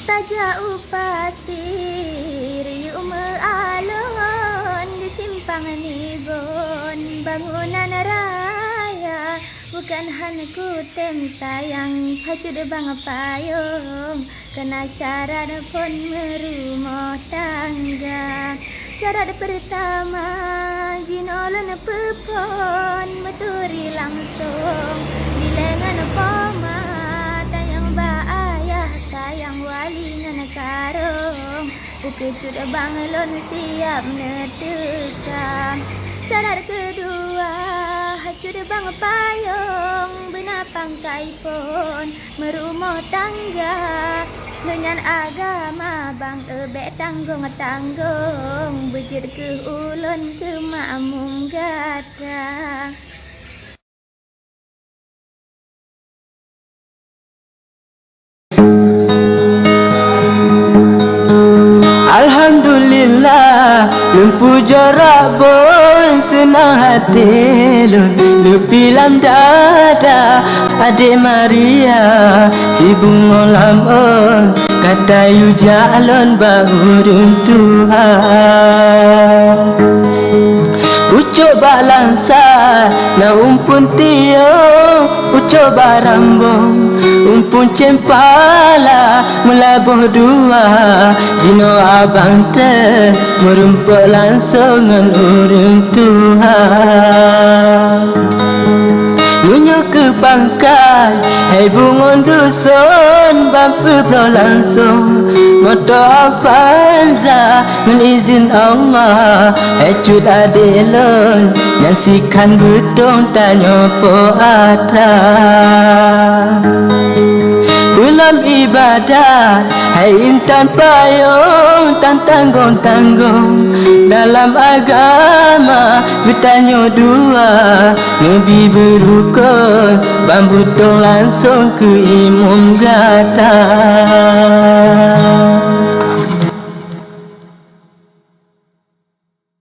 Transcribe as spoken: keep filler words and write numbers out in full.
Tajak u Pasir, yue meualon di Simpang Nibon, bangunan raya. Bukan han kutem sayang, bacut bang payong, keunan syarat phon meurumoh tangga. Syarat peurtama, jinoe lôn peuphon meuturi langsong, dilèe ngon poma, tanyong bak ayah sayang, wali ngon karong. Ukeue cut bang lôn siap neuteuka. Syarat keudua, cut bang payong, beuna pangkai phon meurumoh tangga. Meunyan agama bang, bèk tanggong-tanggong, beujeuet keuh ulôn keu makmum gata. Alhamdulillah, lôn pujoe Rabbon, seunang até lôn, neupie lam dada Adé Maria, sibungoh lam ôn, ka tayue jak lôn bak ureueng tuha. Ucok bak Langsa na umphon tiong, ucok bak Rambong umphon cempala, meulaboh dua jinoe abang teuh meurumpok langsong ngon ureueng tuha. Meunyoe keu pangkat, hai bungöng duson, ban peubloe langsong moto Avanza. Ngon izin Allah, hai cut adé lôn, nyan sikhan beutông tanyoe po atra. Peue lom ibadat, hai intan payong tan tanggong-tanggong. Dalam agama geutanyoe dua, neubi beurukon, ban beutông langsong keu imum gata.